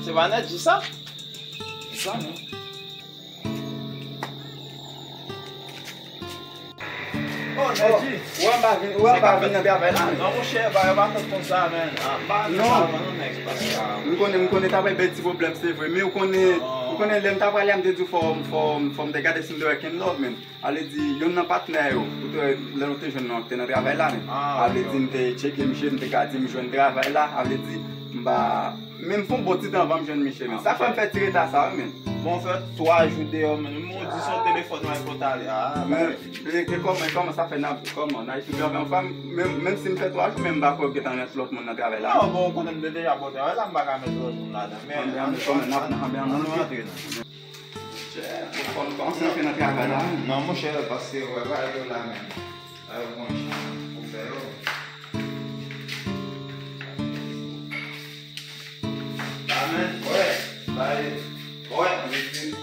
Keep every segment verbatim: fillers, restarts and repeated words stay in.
Se pa Nèji sa? Sa non. Oh, Nèji. Ou wè m pa vin, ou wè m pa vin nan travay la, men. Non, monchè, bagay pa fèt konsa, men. Ah, m pa vin sa, non, nèg, paske, ah. M konnen, m konnen ta pral bay ti pwoblèm, se vre, men ou konnen, ou konnen lè m ta prale a, m te di w fò, fò, fò m te gade si m te wè Kenlove, men. A vle di, youn nan patnè yo, ou te, lè nou te jwenn nan, te nan travay la, men. Ah, a vle di, m te tcheke misye, m te ka di m jwenn travay la, a vle di, m pa, men m fè yon bon ti tan anvan m jwenn misye, men. Sa fè m fè ti reta sa, wi, men. Bon, fè twa jou deyò, men. Mwen di se yon telefòn mwen pral ale. Ah, men, e, e kòman, kòman sa fè n ap, kòman, n a ekri travay ansanm, menm, menm si m fè twa jou, men m pa kwè w gentan met lòt moun nan travay la. Non, bon, ou konnen m te deja bò travay la, m pa ka met lòt moun ladan, men. Anben, anben, kòman, n ap, anben, ann antre nan. Chè, fò n kòmanse antre nan travay la, wi. Non, monchè, paske, wè, bagay yo la menm. Bagay yo gon jan pou fè yo. La menm, wè, bagay, wè.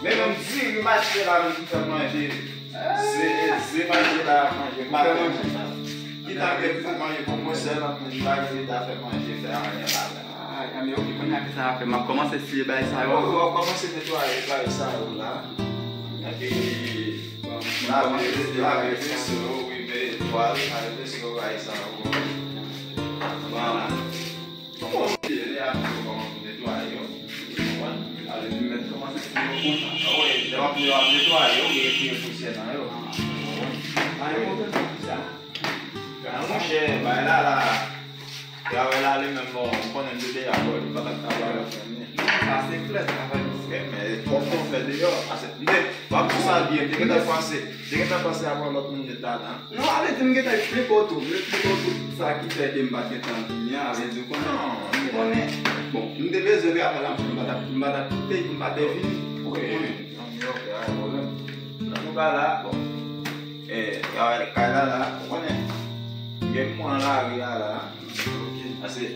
Men menm diri m achte la menm pou fè manje. Se, se manje la ap manje, m pa fè manje. Ki tan ke pou fè manje pou mwen sèlman, m pa gen leta fè manje, fè anyen ladan. Ah, anben, ok, kounye a ki sa n ap fè? M ap kòmanse siye bagay sa yo. Wi, w ap kòmanse netwaye bagay sa yo la. Epi, lave, lave veso yo, wi, men twal, lave veso, bagay sa yo. Bon. Bon, ok, lè a pou kòman pou netwaye yo. Ou konprann? Ale, m mèt kòmanse siye yo konsa. Ah wi, lè w ap, lè w ap netwaye yo, ou gen retire pousyè nan yo. Ah, pa gen pwoblèm nan sa. Nan monchè, bay la la. Travay la li menm, bon, ou konnen m te deja bò, li pa t ap travay la fè men. Non, sa se klè, travay misye. Men twòp tan w fè deyò. Ase, m te, w ap di sa byen, m te gentan panse, m te gentan panse a pran lòt moun met ladan. Non, ale di m gentan eksplike w tou, m eksplike w tout sa ki fè ke m pa t gentan vini an, ale di w konnen. Non, m konnen. Bon, m te bezwen travay la, m pa t ap, m pa t ap kite, m pa t vini. Ou konnen. Non, men ok, pa gen pwoblèm. Antouka la, bon. E, travay kay la la, ou konnen. M gen pou pran lari a la. Ok. Pase,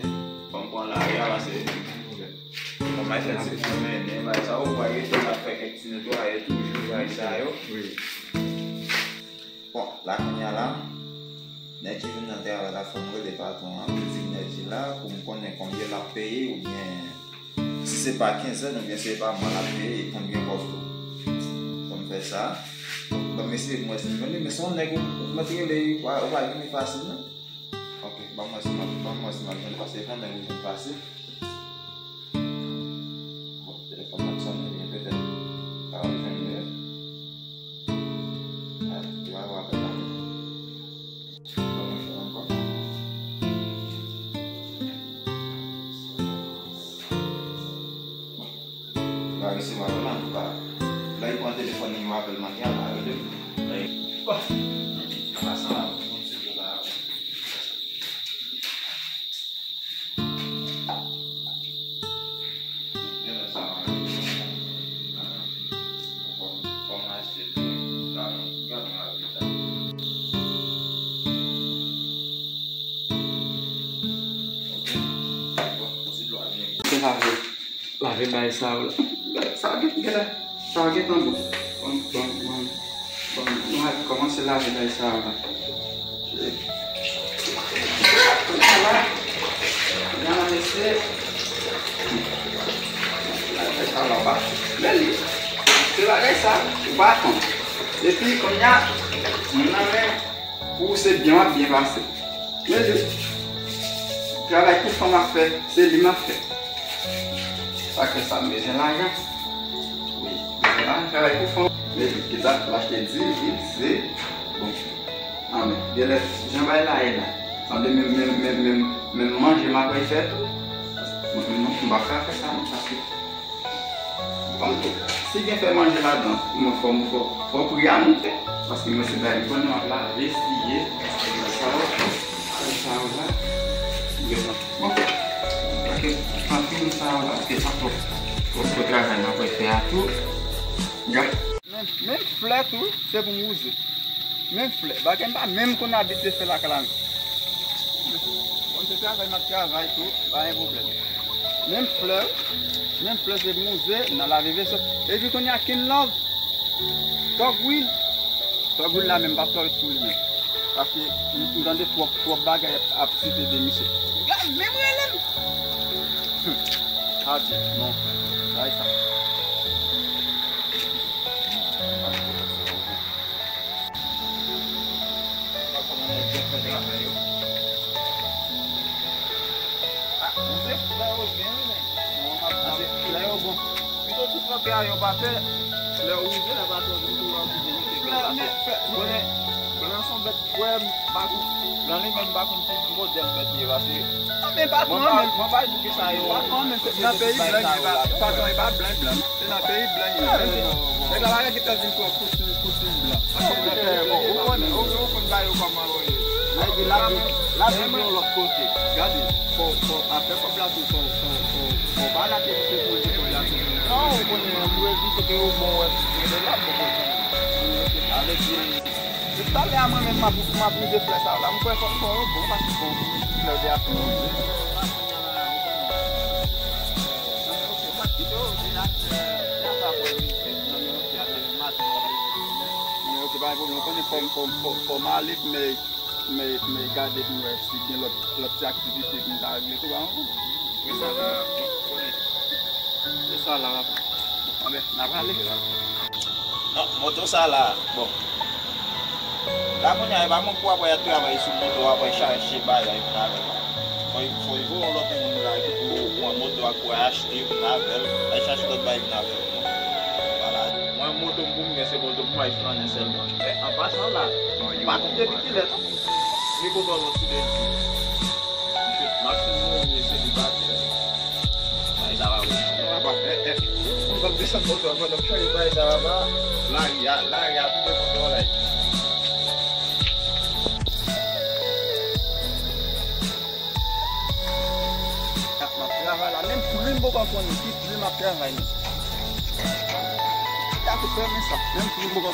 fò m pran lari a, pase, kòman fè ti fò mennen, bagay sa, ou pa rete la fè kèk ti netwaye toujou, bagay sa yo. Wi. Bon, la kounye a la, Nèji vin nan travay la, fò m rele patwon an, pou di Nèji la, pou m konnen konbyen l ap peye, oubyen si se pa kenzèn oubyen se pa mwa l ap peye, konbyen kòb tou. Fò m fè sa. Bon, ban m eseye pou m wè si m jwenn li, men se yon nèg ou, ou mèt rele, ou pa, ou pa jwenn li fasil, non. Ok, ban m wè si m ap, ban m wè si m ap jwenn li, paske se yon nèg ou jwenn fasil. Bon, telefòn nan sonnen byen, petèt, pa ap jwenn li. Ah, li pa wè apèl la. Bon, mwen fè ankò. Bon, li pa resevwa apèl la, antouka. Lè li pran telefòn li, yon apèl manke a, l pa rele m. Bon, an pasan la, bon, se pou la. Se lave, lave bagay sa yo la. Sa gen, gen la. Sa gentan bon. Bon, bon, bon. Bon, nou al kòmanse lave bagay sa yo la. Kounye a la, kounye a la, mesye. Lave bagay sa yo la, ou pa. Men li, se bagay sa, ou pa konn. Epi, kounye a, moun nan men, pou ou se byen w ap byen pase. Men li, travay pou fanm ap fè, se li m ap fè. Sa k fè sa, m bezwen lajan. Wi, m bezwen lajan, travay pou fanm. Men li, ki sa, l achte diri, se, bon. Anben, genlè, jan bagay la ye la. Sanble menm, menm, menm, menm, menm manje m ap fè tou. Mwen, mwen, non, m p ap ka fè sa, non, paske Bon, si gen fè manje ladan, mwen fò, fò, fò pri a monte. Paske mwen se bagay m konnen m ap lave, siye, sa yo, sa yo la. Bon, ok. Paske anpil sa yo la, se pa twòp, twòp, twòp travay m ap fè a tou. Gad. Men, men flè tou, se pou m wouze. Menm flè. Bagay m pa menm konn abitye fè lakay la menm. Bon, se travay m ap travay tou, pa gen pwoblèm. Menm flè, menm flè se mouze, nan lave veso. Epi kounye a Kenlove, Tògwil, Tògwil la menm pa fè sou li menm. Paske m, m tande twòp, twòp bagay ap, ap site de misye. Gad, menm rele m. Hmm. Ati, non. Bay sa. Ah, mwen se flè yo byen, wi, men. Non, m ap, ase flè yo bon. Pito tout lòt bagay yo pa fè. Flè yo rive, lè patwon di tou, yo rive, yo te flè, men flè, konnen, blan se yon bèt, wè, m pa konn, blan li menm, m pa konn ki modèl bèt li ye, paske mwen pa, mwen pa di ke sa yo. Nan peyi blan, patwon, e pa blan, blan. Se nan peyi blan li ye. Nèg la pa gen tan vin pran kouti, kouti blan. Bon, ou konn, ou, ou konn ba yo kòman yo ye. Nèg la, la, la, yon lòt kote. Gade, fò, fò, afè kòb la tou, fò, fò, fò, fò pa lage misye pou li, pou li ase. Non, ou konnen, pou evite ke yo bon wè, rele la, bon, bon, bon. Avèk, se talè a mwen menm, m ap, m ap rive flè sa la. M kwè fò, fò yo bon, paske bon, flè de ap bon. Men ok, pa gen pwoblèm, konnen fò m, fò m, fò m, fò m ale, men, men, men gade pou m wè si gen lòt, lòt ti aktivite pou m ta regle tou, pa yon. Wi, sa la, konnen. Se sa la, papa. Anben, n a prale. Non, moto sa la, bon. La kounye a, e pa mwen pou ap al travay sou moto, ap al chache bagay pou n avè l, non. Fò, fò voye yon lòt moun la ki pou pran moto a, pou al achte, pou n avè l, al chache lòt bagay pou n avè l, non. Vwala. Mwen, moto m pou m gen, se moto pou m al flannen sèlman. Men, an pasan la, m pa kite li kilè, non. Li konprann yon ti de di. Misye, m ap fin mouri, se li pa di. Bagay sa pa bon. Papa, eh, eh. M ap desann moto a pandan m chanje bagay sa, papa. Lari a, lari a, pi de kontwòl la. M ap travay la, menm plim poko konnen ki plim m ap travay, non. Ta fout fèmen sa, menm plim poko.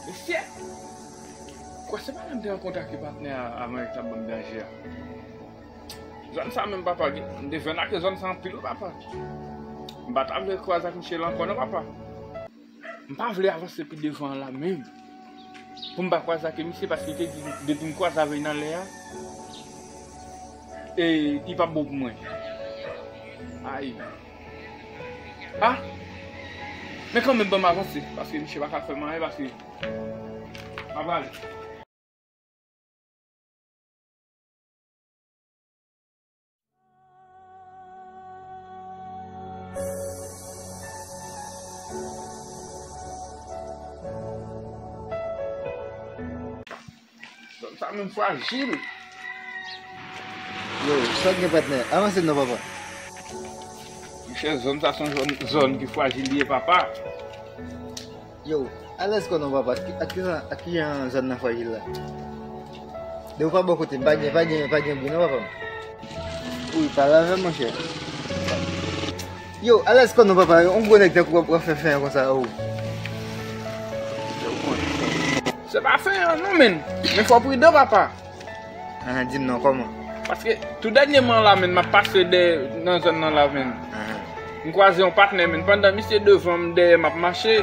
Mesye! Kwè se pa menm te rankontre ak patnè a, avan l t ap ban m danje a. Zòn sa menm, papa, m te fè n ak zòn sa anpil, wi, papa. M pa ta vle kwaze ak misye la ankò, non, papa. M pa vle avanse pi devan la menm. Pou m pa kwaze ak misye, paske li te di, depi m kwaze avè l nan lè a, e, li p ap bon pou mwen. Ay. Ah! Men kanmenm, ban m avanse, paske misye pa ka fè m anyen, paske m ap ale. Zòn sa menm frajil. Yo, sa k gen patnè? Avanse non, papa. Monchè, zòn sa se yon zòn, zòn ki frajil li ye, papa. Yo, alèz kò non, papa. Ak ki, ak ki jan, ak ki jan zòn nan frajil la? Depi w pa bò kote m, pa gen, pa gen, pa gen bri non, papa. Wi, pale avè m, monchè. Yo, alèz kò non, papa. Yon gwo nèg tankou w ap, w ap fè fè konsa, oh. Se pa fè an non, menn. Men fò w pridan, papa. Ahan, di m non, kòman? Paske tou dènyèman la, menn, m ap pase dèyè nan zòn nan la, menn. Ahan. M kwaze yon patnè, menn. Pandan misye devan m, dèyè m ap mache.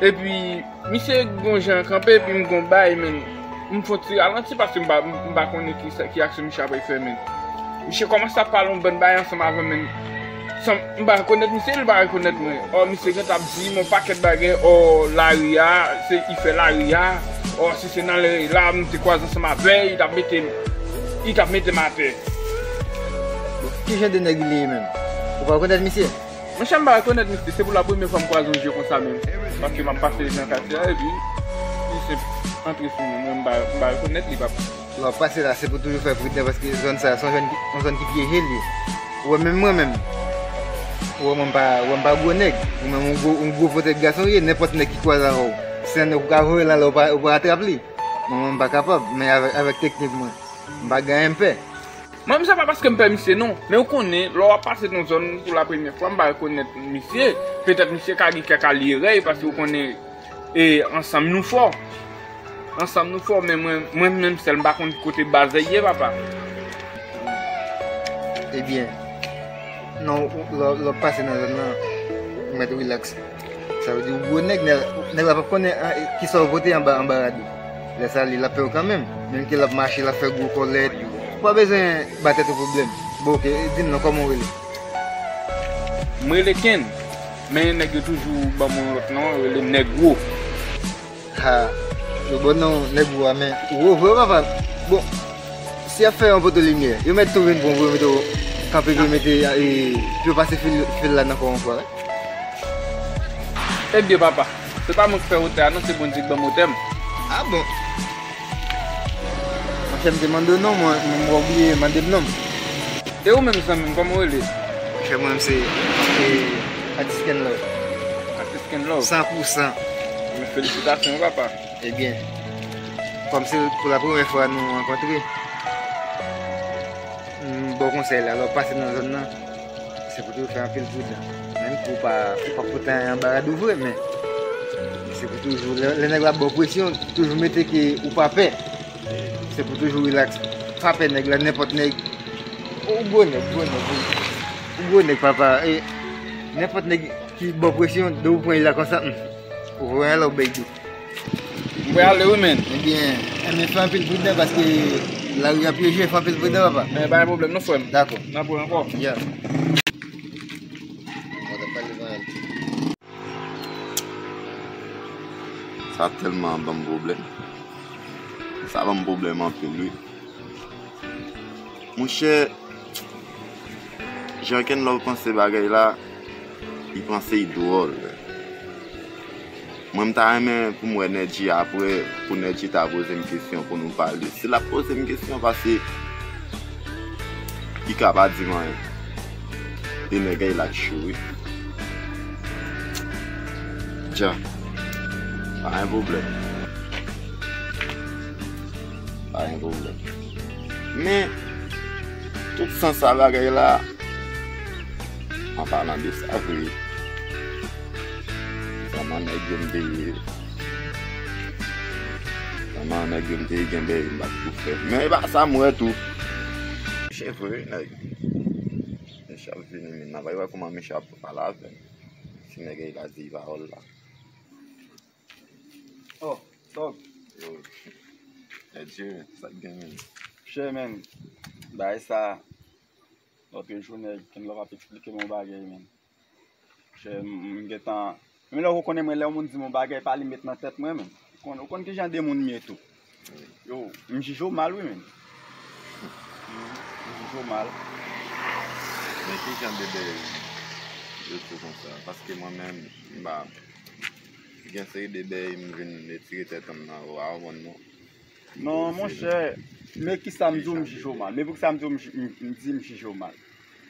Epi, misye gon jan kanpe, epi m gon bay, menn. M fè yon ti ralanti paske m pa, m pa konnen ki sa, ki aksyon misye ap fè, menn. Misye kòmanse ap pale yon bann bagay ansanm avè m, menn. San, m pa rekonèt misye, li pa rekonèt mwen. Ò, misye gentan ap di m yon pakèt bagay, ò, lari a, se li fè lari a, ò, si se nan lari la, m te kwaze ansanm avè l, li t ap mete m, li t ap mete m atè. Bon, ki jan de nèg li ye menm? Ou pa rekonèt misye? Monchè, m pa rekonèt misye, se pou la premyè fwa m kwaze yon je konsa menm. Paske m ap pase nan katye a, epi li senp antre sou mwen, mwen m pa, m pa rekonèt li, papa. Lè w ap pase la, se pou toujou fè pridan, paske zòn sa, se yon zòn ki, yon zòn ki pyeje l ye. Ou wè menm mwen menm. Ou wè mwen m pa, ou wè m pa gwo nèg. Ou menm yon gwo, yon gwo votèt gason w ye, nenpòt nèg ki kwaze avè w. Se yon nèg ou ka voye l anlè, ou pa, ou pa atrap li. Mwen menm m pa kapab, men avèk, avèk teknik mwen, m pa gen anyen m pè. Mwen menm se pa paske m pè misye non, men ou konnen, lè w ap pase nan zòn pou la premyè fwa, m pa rekonèt misye. Petèt misye ka gen kèk alyerèy, paske ou konnen, e, ansanm nou fò. Ansanm nou fò, men mwen, mwen menm sèl, m pa konn kote baz li ye, papa. Ebyen, non, ou, lè, lè w ap pase nan zòn nan, ou mèt rilaks. Sa vle di ou gwo nèg, nèg, nèg la p ap konnen, ah, kisa w pote anba, anba rad ou. Lè sa li, l ap pè w kanmenm. Menm ke l ap mache, l ap fè gwo kòlèt. Ou pa bezwen ba tèt ou pwoblèm. Bon, oke, di m non, kòman w rele? M rele Ken, men nèg yo toujou ban m yon lòt non, yo rele m Nèg Wo. Ha, yo bon non, Nèg Wo a, men ou wo vre, papa. Bon, si y ap fè yon poto limyè, yo mèt tou vin pran w pou yo mete w kanpe, pou yo mete, e, pou yo pase fil, fil la nan kò w ankò, wi. Ebyen, papa, se pa mwen ki fè wotè a non, se Bondye ki ban m wotè m. A bon? Monchè, m te mande w non, mwen, mwen, mwen bliye mande m non. E ou menm, zanmi m, kòman w rele? Monchè, mwen, se, e, Atis Kenlove. Atis Kenlove? San pou san. Men felisitasyon, papa. Ebyen, kòm se pou la premyè fwa nou rankontre, m ba w konsèy la, lè w pase nan zòn nan, se pou toujou fè anpil pridan. Menm ke w pa, ou pa pote anyen anba rad ou vre, men se pou toujou, lè, lè nèg la ba w presyon, toujou mete ke ou pa pè. Se pou toujou rilaks. Pa pè nèg la, nenpòt nèg. Ou gwo nèg, gwo nèg, wi. Ou gwo nèg, papa. E, nenpòt nèg ki ba w presyon, de ou pran li la konsa, hmm. Ou voye alò, bèy di. M prale ale, wi, men. Ebyen, enben, fè anpil pridan paske lari a pyeje, fè anpil pridan, papa. Men pa gen pwoblèm, non, frè m. Dakò. N ap wè ankò. Yeah. Sa tèlman ban m pwoblèm. Sa ban m pwoblèm anpil, wi. Monchè, jan Kenlove panse bagay la, li panse l dwòl. Mwen, m ta renmen pou m wè Nèdji apre, pou Nèdji ta poze m kesyon pou nou pale. Si l ap poze m kesyon, paske li ka pa di m anyen. E nèg la cho, wi. Dja. Pa gen pwoblèm. Pa gen pwoblèm. Men, tout sans a bagay la, an palan de sa vre, vrèman nèg yo m te ye, vrèman nèg yo m te ye, gen bagay m pa t pou fè. Men e pa sa m wè tou. Se vre, nèg. Mesye ap vini, men n a pral wè kòman mesye ap pale avè m. Si nèg la di pawòl la. Oh, Tòg. Yo. Nèdji, sa k gen, men? Chè, men, bagay sa, lòt jou, nèg Kenlove ap eksplike m yon bagay, men. Chè, m, m gentan, men lè ou konnen mwen, lè yon moun di m yon bagay, pa li met nan tèt mwen, men. Ou konn, ou konn ki jan de moun m ye tou. Yo, m jije w mal, wi, men. M jije w mal. Men ki jan de bagay yo di konsa? Paske mwen menm, m pa, gen seri de bagay m vin retire tèt m nan, ou pa konprann non. Non, monchè, men kisa m di w m jije w mal? Men poukisa m di w m ji-, m, m di m jije w mal?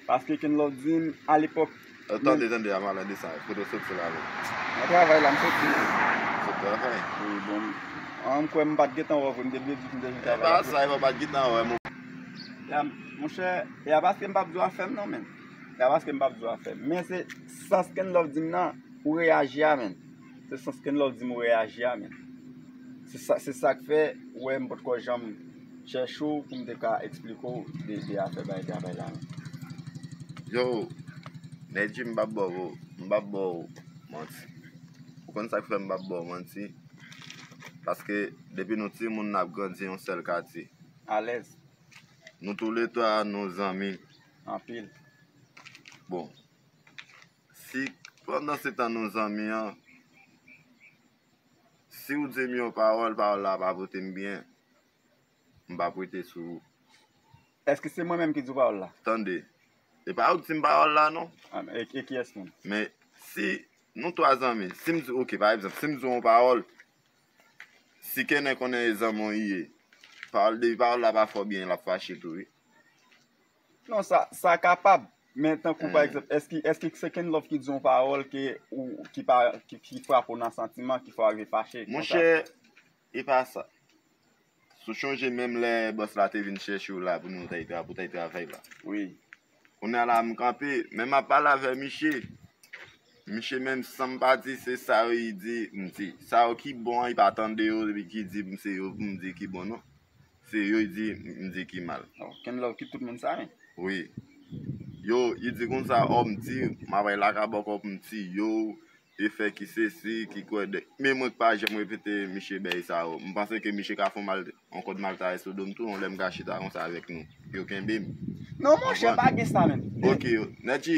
Paske Kenlove di m, alepòk, tande, tande, an palan de sa, kote w soti la, menm? Nan travay la, m soti. Sot travay? Wi, bon, an, m kwè m pa t gentan wè w vre, m te vle di w m te jwenn travay la. E pa sa, e pa, pa t gentan wè m. Ya, monchè, e a paske m p ap di w afè m non, men. E a paske m p ap di w afè m. Men se sans Kenlove di m nan, ou reyaji a, men. Se sans Kenlove di m ou reyaji a, men. Se sa, se sa k fè, ou wè, m potko janm chèche w pou m te ka eksplike w de, de afè bay travay la, men. Yo, Nèdji, m p ap ba w, m p ap ba w manti. Ou konn sa k fè m p ap ba w manti? Paske depi nou timoun, n ap grandi yon sèl katye. Alèz. Nou toulètwa, nou zanmi. Anpil. Bon, si pandan se tan nou zanmi an, si w di m yon pawòl, pawòl la pa pote m byen, m p ap rete sou ou. Èske se mwen menm ki di w pawòl la? Tande, e pa ou ki di m pawòl la, non. Ah, e, e kiyès menm? Men si nou twa zanmi, si m di, oke, pa egzanp, si m di w yon pawòl, si Kennen konnen e zanmi w li ye, pawòl, depi pawòl la pa fè w byen, l ap fache tou, wi. Non, sa, sa kapab. Men tankou, pa egzanp, èske, èske se Kenlove ki di yon pawòl ke, ou, ki pa, ki, ki frape w nan santiman, ki fè w rive fache konsa? Monchè, e pa sa. Si w chonje menm lè bòs la te vin chèche w la pou nou t al tra-, pou t al travay la. Wi. Kounye a la m kanpe, men m ap pale avè misye. Misye menm san m pa di se sa yo li di m di. Sa yo ki bon an, li pa tande yo, epi ki di m se yo pou m di ki bon non. Se yo li di m di ki mal. Oh, Kenlove ki tout moun sa, men. Wi. Yo, li di konsa, oh, m di, m ap al lakay bòkò pou m tiye w, e fè ki sesi, ki kwè de. Men mwen k pa janm repete miche bèy sa yo. M panse ke miche ka fè yon mal, yon kòd maltare sou do m tou, yon lè m ka chita konsa avèk nou. Yo kenbe m. Non, monchè, pa gen sa menm. Ok, Nètchi,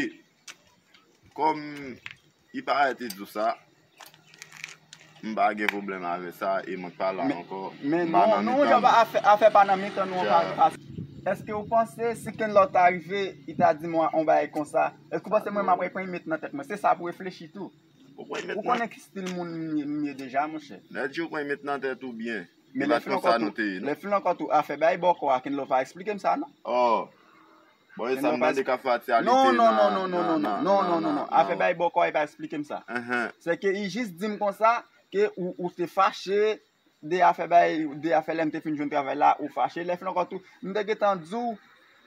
kòm li parèt li di w sa, m pa gen pwoblèm avè sa e mwen k pa la ankò. Men non, non, jan afè, afè pa nan mitan nou ankò. Èske ou panse si Kenlove ta rive, li ta di mwen yon bagay konsa, èske ou panse mwen m ap pran met nan tèt mwen? Se sa pou reflechi tou. Ou konnen ki stil moun m ye deja, monchè. Nètchi, ou pran met nan tèt ou byen. Men lè fin ankò tou, lè fin ankò tou, afè bay bòkò a, Kenlove pa eksplike m sa, non? Oh. Bon, e sa m tande k ap fè aktyalite. Non, non, non, non, non, non, non, non, non, non, non. Afè bay bòkò a, e pa eksplike m sa. Se ke li jis di m konsa, ke ou, ou te fache, de afè bay, de afè lè m te fin jwenn travay la, ou fache. Lè fin ankò tou, m te gentan di w,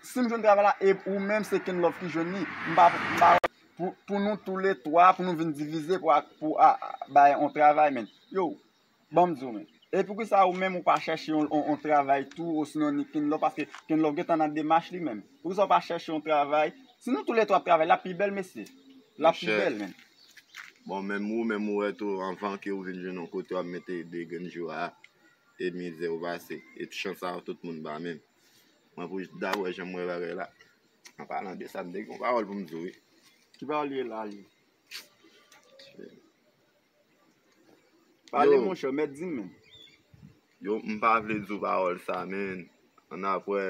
si m jwenn travay la, e ou menm se Kenlove ki jwenn li, m pa, m pa, pou, pou nou tou le twa, pou nou vin divize, pou, pou a, bay yon travay, men. Yo, ban m di w, men. E poukisa ou menm ou pa chèche yon, yon, yon travay tou, osinon ni Kenlove, paske Kenlove gentan nan demach li menm. Poukisa ou pa chèche yon travay? Si nou tou le twa ap travay, l ap pi bèl, mesye. L ap pi bèl, men. Bon, menm ou, menm ou wè tou, anvan ke ou vin jwenn yon kote w ap mete de grenn jou a, e mizè ou pase. E chans sa tout moun pa menm. Mwen pou dabò jan m wè bagay la. An palan de sa, m te gen yon pawòl pou m di w, wi. Ki pawòl ye la, li? Pale, monchè, mèt di m, men. Yo, m pa vle di w pawòl sa, men. Annapre,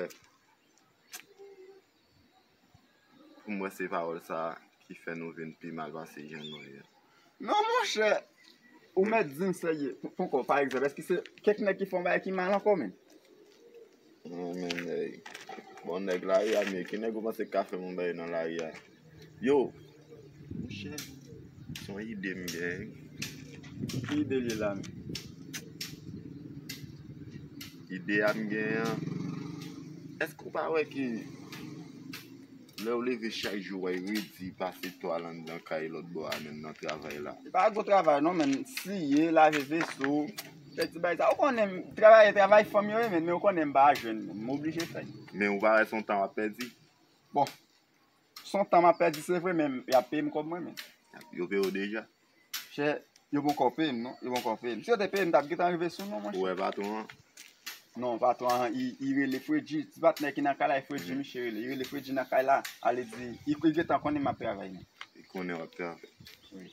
pou m wè se pawòl sa ki fè nou vin pi mal pase jan nou ye. Non, monchè, ou mèt di m serye. Poukò, pa egzanp, èske se kèk nèg ki fè yon bagay ki mal ankò, men? Non, men, ey. Bon, nèg lari a, men ki nèg ou panse k ka fè m yon bagay nan lari a? Yo! Monchè, se yon ide m gen. Ki ide l ye la, men? Ide a m gen an. Èske w pa wè ke lè w leve chak jou, w wè redi pase to al anndan kay lòt bò a, menm nan travay la? E pa gwo travay, non, men siye, lave veso, fè ti bagay sa. Ou konnen, travay, travay fanm yo ye, men, men ou konnen m pa jèn, men m oblije fè l. Men ou pa wè se yon tan w ap pèdi? Bon, se yon tan m ap pèdi, se vre, men y ap peye m kòb mwen, men. Yo peye w deja? Chè, yo poko peye m, non. Yo poko peye m. Si yo te peye m, m t ap gentan rive sou nou, monchè. Ou wè patwon an? Non, patwon an, li, li rele Fredji. Ti patnè ki nan kay la, e Fredji misye rele. Li rele Fredji nan kay la, ale di, li, li gentan konnen m ap travay, men. Li konnen w ap travay. Wi.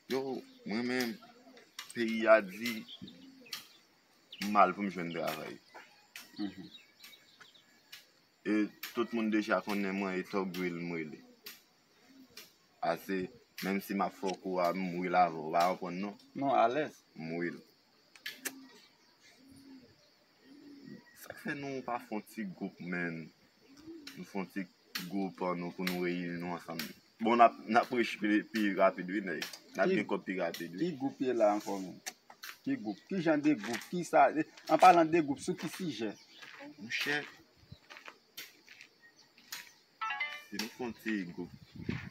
Yo, mwen menm, peyi a di m mal pou m jwenn travay. E tout moun deja konnen mwen e Tòg Wil m rele. Ase, menm si m ap fè w kou a, m wil avè w, ou pa konprann non? Non, alèz. M wil. Sa k fè nou pa fè yon ti gwoup, menm? Nou fè yon ti gwoup an nou pou nou reyini nou ansanm. Bon, n ap, n ap rich pi, pi rapid, wi, nèg. N ap gen kòb pi rapid, wi. Ki gwoup ye la ankò, menm? Ki gwoup? Ki jan de gwoup? Ki sa? An palan de gwoup, sou ki sijè? Monchè, si nou fè yon ti gwoup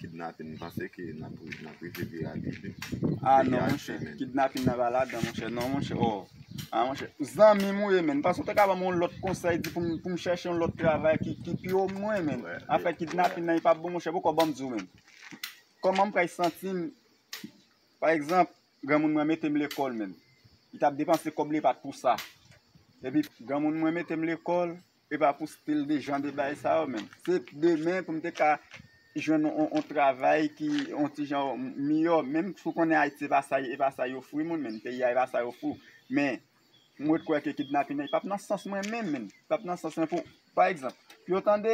kidnapin, m panse ke n ap, n ap rive pi rapid, wi. Ah non, monchè. Kidnapin nan pa ladan, monchè. Non, monchè. Oh. Ah, monchè. Zanmi m ou ye, menn. M panse w te ka ban m yon lòt konsèy, di pou m, pou m chèche yon lòt travay ki, ki pi wo mwen, menn. Afè kidnapin nan, li p ap bon, monchè. Poko ban m di w, menn. Kòman m pral santi m, pa egzanp, granmoun mwen mete m lekòl, menn. Li t ap depanse kòb li, e pa t pou sa. Epi, granmoun mwen mete m lekòl, e pa pou stil de jan de bagay sa yo, menn. Se demen pou m te ka jwenn yon, yon travay ki, yon ti jan miyò. Menm si w konnen Ayiti, e pa sa, e pa sa yo ofri moun, menn. Peyi a, e pa sa yo ofri w. Men, m ret kwè ke kidnapin nan, li p ap nan sans mwen menm, menn. Li p ap nan sans mwen pou, pa egzanp, pou yo tande,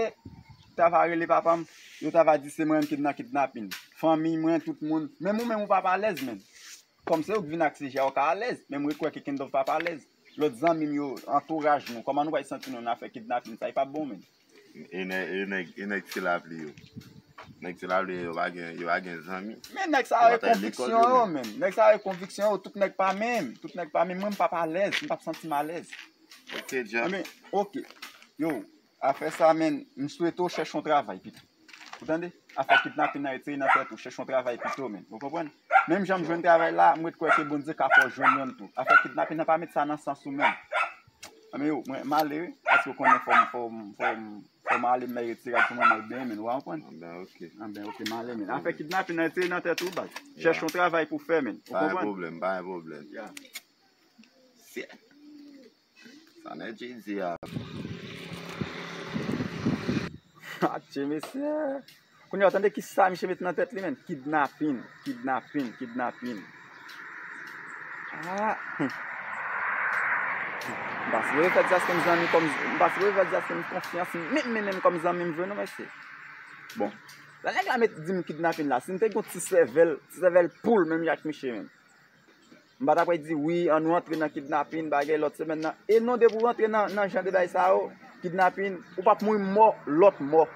ta va rele papa m, yo ta va di se mwen menm ki t nan kidnapin. Fanmi mwen, tout moun. Menm ou menm, ou p ap alèz, menn. Kòm se ou k vin ak sijè a, ou ka alèz, men m ret kwè ke Kenlove p ap alèz. Lòt zanmi m yo, antouraj nou, kòman nou pral santi nou nan afè kidnapin sa? Li p ap bon, menn. E nèg, e nèg, e nèg Ti Lapli yo. Nèg Ti Lapli yo pa gen, yo pa gen zanmi. Men nèg sa yo e konviksyon yo, menn. Nèg sa yo e konviksyon yo, tout nèg pa menm. Tout nèg pa menm. Mwen, m p ap alèz, m p ap santi m alèz. Ok, djab. Men, ok. Yo, afè sa, menn, m swete w chèche yon travay pito. Ou tande? Afè kidnapin nan, retire nan tèt ou, chèche yon travay pito, menn. Ou konprann? Menm jan m jwenn travay la, m ret kwè ke Bondye ka fè w jwenn yonn tou. Afè kidnapin nan, pa met sa nan sans ou menm. Anben yo, mwen, m ale wi, paske w konnen fò m, fò m, fò m, M ale, m al retire rad pou mwen, m al benyen, men, w konprann? Anben, ok. Anben, ok, m ale, men. Afè kidnapin nan, retire nan tèt ou, baz. Chèche yon travay pou fè, men. Ou konprann? Pa gen pwoblèm, pa gen pwoblèm. Ya. Shit. Sa nèg Jay di a. Atche, mesye. Kounye a, w tande kisa misye met nan tèt li, menm? Kidnapin, kidnapin, kidnapin. Ah, hmm. M pa sipoze fè Dyaskèn zanmi kòm, m pa sipoze fè Dyaskèn konfyans, menm, menm, menm kòm zanmi m vre, non, mesye. Bon, lè nèg la met di m kidnapin la, si m te gen yon ti sèvèl, ti sèvèl poul, menm jan ak misye, menm. M pa t ap di wi, ann nou antre nan kidnapin, bagay lòt semèn nan. E non, depi w antre nan, nan jan de bagay sa yo, kidnapin, ou p ap mouri mò, lòt mò.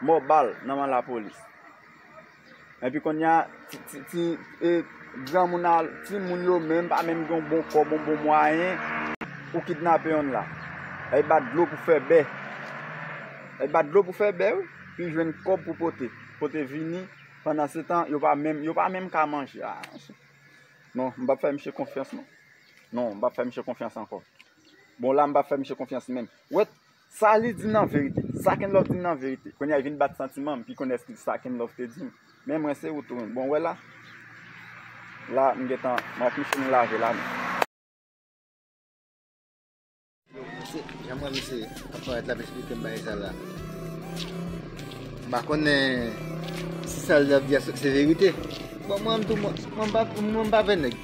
Mò bal nan men lapolis. Epi kounye a, ti, ti, ti, e, granmoun a, timoun yo menm, pa menm gen yon bon kòb, yon bon mwayen pou kidnape yonn la. Ay bat dlo pou fè bè. Ay bat dlo pou fè bè, wi. Pi jwenn kòb pou pote. Pote vini, pandan se tan, yo pa menm, yo pa menm ka manje. Ah, non, m p ap fè misye konfyans, non. Non, m p ap fè misye konfyans ankò. Bon, la, m p ap fè misye konfyans menm. Wèt, sa li di m nan verite. Sa Kenlove di m nan verite. Kounye a, li vin bat santiman m, pi konnen èske sa Kenlove te di m. Men mwen, se ou tou menm. Bon, wè la. La, m gentan, mwen ak misye, nou lave la, men. Misye, jan m wè misye ap parèt la, ap esplike m bagay sa la. M pa konnen si sa l ap di a se, se verite. Bon, mwen menm tou, mwen, mwen pa, mwen pa pè nèg.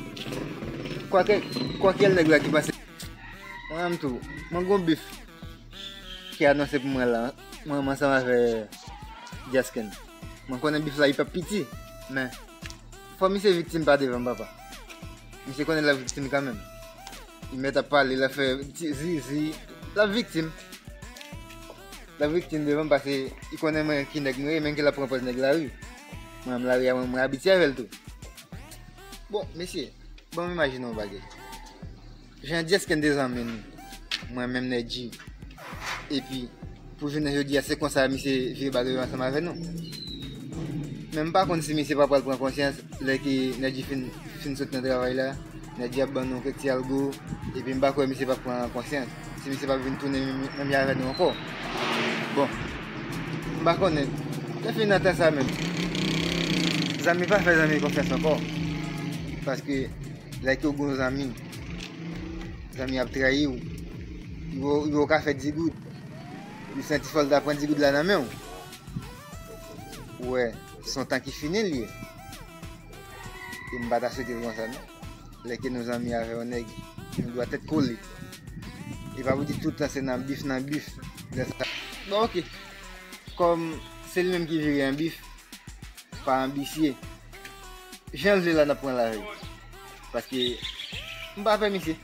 Kwakè, kwakè nèg la ki pase. Mwen menm tou, mwen gon bif ki anonse pou mwen la, mwen menm ansanm avè Dyaskèn. Mwen konnen bif la, li p ap piti, men fò misye viktim pa devan m, papa. Misye konnen l ap viktim kanmenm. Li mèt ap pale, l ap fè ti zizi, l ap viktim. L ap viktim devan m paske li konnen mwen ki nèg m ye, menm ke l ap pran pòz nèg lari. Mwen menm lari a, mwen, mwen abitye avè l tou. Bon, mesye, ban m imajine yon bagay. Jan Dyaskèn te zanmi n, mwen menm Nèdji. Epi, pou jounen jodi a, se konsa misye vire ba dwèt ansanm avè nou. Men m pa konn si misye pa pral pran konsyans lè ke Nèdji fin, fin sot nan travay la. Nèdji ap ban nou kèk ti algo. Epi m pa kwè misye p ap pran konsyans. Si misye p ap vin tounen menm, menm jan avè nou ankò. Bon, m pa konnen. Lè fini nan tan sa menm, zanmi pa fè zanmi konfyans ankò. Paske lè ke w gen yon zanmi, zanmi ap trayi w, li wè w ka fè digoud, li santi fò l ta pran digoud la nan men w. Ou wè, se yon tan ki fini l ye. E m pa ta swete l konsa, non. Lè ke nou zanmi avè yon nèg, nou dwa tèt kole. E pa pou di tout tan se nan bif, nan bif. Lè sa. Bon, ok. Kòm se li menm ki vire an bif, pa anbisye. Jan l vle la, n ap pran lavi. Paske m pa pè misye.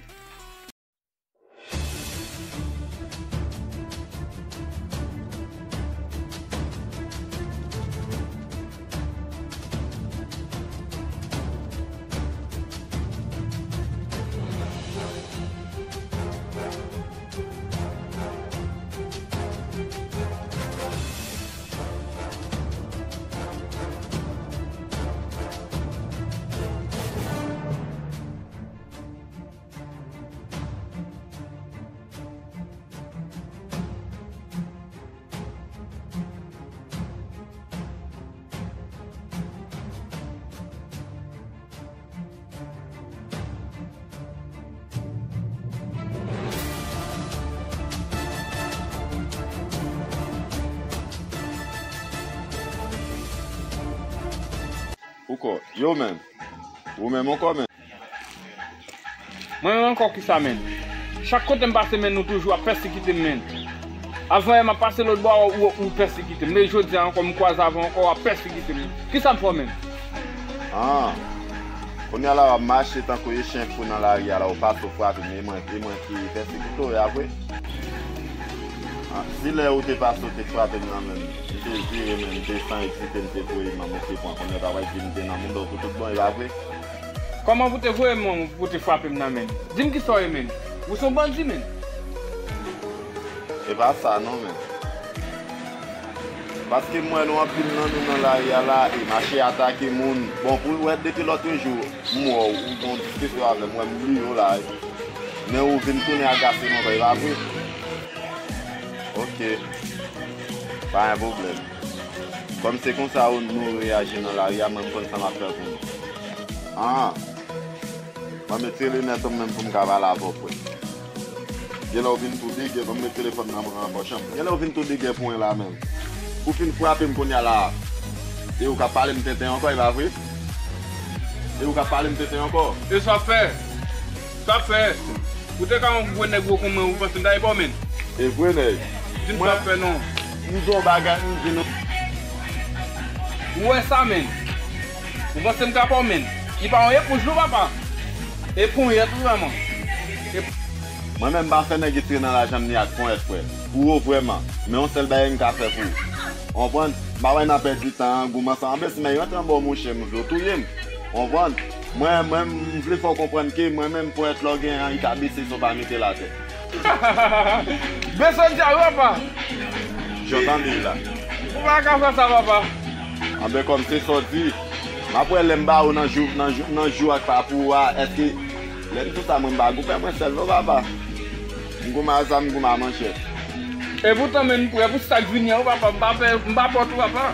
Ou kò, yo menm. Ou menm ankò menm. Mwen menm ankò kisa, menm? Chak kote m pase, menm, nou toujou ap pèsekite m, menm. Avan yè m ap pase lòt bò a, ou, ou pèsekite m. Men jodi a ankò, m kwaze avè w ankò, w ap pèsekite m. Kisa m fè w, menm? Ah. Kounye a la, w ap mache tankou yon chen fou nan lari a la, ou pase, ou frape m, e mwen, e mwen ki pèsekite w, e apre? Ah, si lè ou te pase, ou te frape m nan men m, m te vire men m, m te san eksite, m te voye men m, ou te pran, kounye a w ta pral di m te nan mouda w pou tout bon, e pa vre? Kòman pou te voye men w, pou te frape m nan men m? Di m kisa w ye, menm? Ou se yon bandi, menm. E pa sa non, menm. Paske m wè nou anpil nan nou nan lari a la, e mache atake moun. Bon, pou w wè depi lòt jou, m wè w, ou gon diskisyon avè m, m wè m bliye w la. Men ou vin tounen agase m ankò, e pa vre? Ok. Pa gen pwoblèm. Kòm se konsa ou nou reyaji nan lari a, mwen m konn sa m ap fè pou nou. Ah! Mwen mete linèt ou menm pou m ka pale avè w, frè. Genlè ou vin tou degè, ban m met telefòn nan pran nan pòch an. Genlè ou vin tou degè pou mwen la menm. Ou fin frape m kounye a la. E ou k ap pale m tenten ankò, e pa vre? E ou k ap pale m tenten ankò? E sa w ap fè? Sa w ap fè? Ou te ka yon gwo nèg gwo kon mwen, ou panse m ta ye pa w, menn? E vre, nèg. Di m sa w ap fè non. M di w bagay, m di nou. Ou wè sa, menn? Ou panse m ka pa w, menn? Li pa yon epouj non, papa. E ponyèt wi, manman. E Mwen menm m pa fè nèg etire nan lajan m ni ak ponyèt, frè. Pou ou vrèman. Men yon sèl bagay m ka fè pou ou. Ou konprann? M pa wè n ap pèdi tan an, goumen ansanm. Anben si men yo antre anba w, monchè, m vle w touye m. Ou konprann? Mwen, mwen, m vle fè w konprann ke mwen menm, ponyèt la w genyen an, li ka bese san w pa mete l atè. Bese w di a wi, papa. Jan w tande l la. Ou pa ka fè sa, papa. Anben kòm se sa w di, m ap wè lè m ba ou nan jou, nan jou, nan jou ak pa pou ou a, èske lè m di w sa mwen m pa goumen mwen sèl non, papa. M goumen a zam, m goumen a manchèt. Epoutan, men m prè pou sa k vini an, wi, papa. M pa pè, m pa pè tou, papa.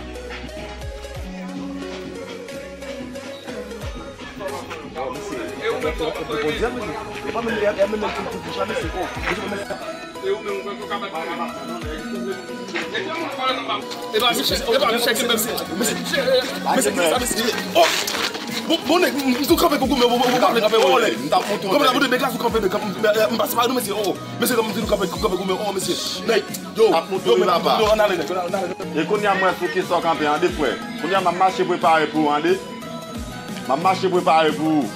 E pa Michel, e pa Michel ki menm se. Mesye, mesye, mesye, ki sa, mesye? Oh! Bon, bon, nèg, m tou kanpe koukou, men ou pa vle kanpe, oh, nèg. Kanpe la, bon, nèg la sou kanpe, nèg, m pase pa nou, mesye, oh. Mesye, m di nou kanpe, kanpe koukou, men, oh, mesye. Nèg, yo, yo, men, yo, ann ale, nèg, ann ale, nèg. E kounye a, mwen, sou ki sa w kanpe, an de frè. Kounye a, m ap mache prepare pou ou, an de. M ap mache prepare pou ou.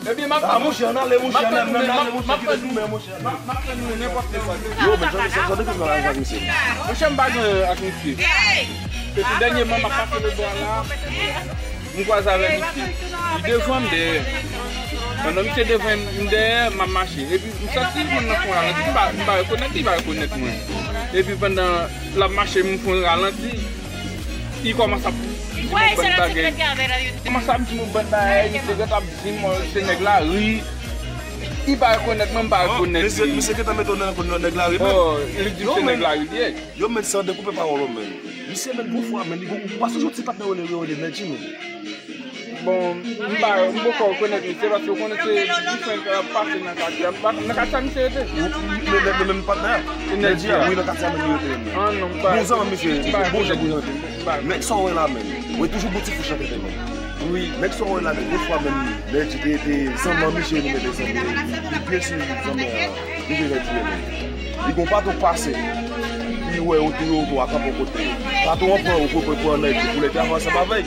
Ebyen, m ap... Ah, monchè, ann ale, monchè, ann ale, monchè, kite tounen, monchè. M ap tann nou nenpòt lè. Yo, men, sa, sa, sa, de ki sa la, sa, mesye? Monchè, m pa gen ak misye. Se tou dènyèman, m ap pase lòtbò a la, m kwaze avè misye. Li devan m dèyè. Pandan misye devan m dèyè, m ap mache. Epi, m santi moun nan fè yon ralanti, m pa, m pa rekonèt li, li pa rekonèt mwen. Epi, pandan l ap mache, m fè yon ralanti. Li kòmanse ap di m yon bann bagay. Kòmanse ap di m yon bann bagay, misye gentan ap di m, oh, se nèg lari. Li pa rekonèt mwen, m pa rekonèt li. Misye gentan mete w nan nèg lari menm. Oh, li di m se nèg lari li ye. Yo, men, san dekoupe pawòl ou, men. Misye, men, gon fwa, men, li gon, ou pa sonje yon ti patnè yo rele, yo rele Nèdji, men. Bon, m pa, m poko rekonèt misye, paske w konnen se diferan k ap pase nan katye a. M pa konn nan katye a misye rete. Ou, ou, men, men, men, men patnè a. Nèdji a. Wi, nan katye a menm li rete menm. Ah, non, m pa. Bon zanmi misye, bon jan, bon jan. Nèg sa w wè la menm. Wi, toujou bon ti fouch nan tèt menm. Wi. Nèg sa w wè la menm, gon fwa menm, Nèdji te, te zanmi misye, nou mete zanmi. Li byen si zanmi an. Li vin di, li gon patwon k pase. Li wè ou touye ou tou a kanpe yon kote. Patwon an pran ou pou, pou, pou pran Nèdji pou lè te avanse ansanm avè l.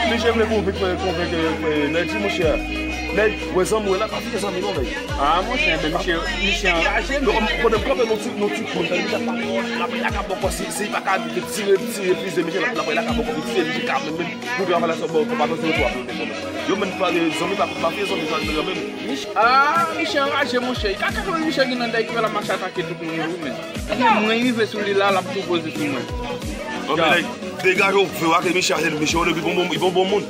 Misye vle konvenk, konvenk, eh, Nèdji, monchè. Nèdji, wè zanmi w la, pa fè zanmi non, Nèdji. Ah, monchè, men misye, misye anraje, men. Pandan m kanpe nan ti, nan ti kòn, misye ap pale, l ap lakabòkò, si, si li pa ka tire, tire fize, misye l ap lakabòkò, tire, misye ka menm, menm, pou travay la, se bon, pa fè zanmi tou a, pou l te konn. Yo, men, pa de zanmi, pa, pa fè zanmi, pa de zanmi, men. Mich-, ah, misye anraje, monchè. Kaka kòman misye gen nan dèyè ki fè l ap mache atake tout moun yo, wi, men. Mwen rive sou li la, l ap tou poze sou mwen. Bon, men, nèg, degaje w, fè w ake misye, misye, li bon, bon, li bon, bon moun.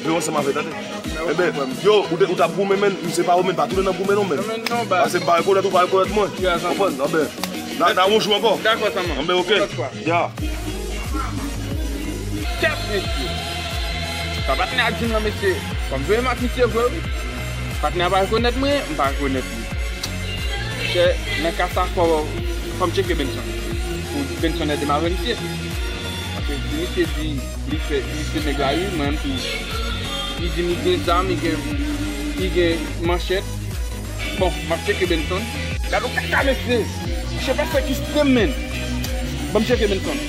Viv ansanm avè l, tande. Enben, yo, ou te, ou t ap goumen, men, misye pa ou, men, pa tounen nan goumen, non, men. Non, men, non, ba. Paske m pa rekonèt ou, pa rekonèt mwen. Konprann? Enben, n a, n a wè yon jou ankò. Dakò, sa, man. Enben, ok. Yon lòt fwa. Ya. Kèt, mesye. Sa patnè a di m nan, mesye. Fò m jwe m ak misye vre, wi. Patnè a pa rekonèt mwen, m pa rekonèt li. Chè, nan ka sa, fò, fò m tcheke Benson. Pou Benson ede m avè misye. Paske si misye di li fè, li se nèg lari, mwen menm tou. Li di m li gen zam, li gen, li gen manchèt. Bon, m ap tcheke Benson. Gad yon kaka, mesye. Misye pa fè kiste m, menn. Ban m tcheke Benson.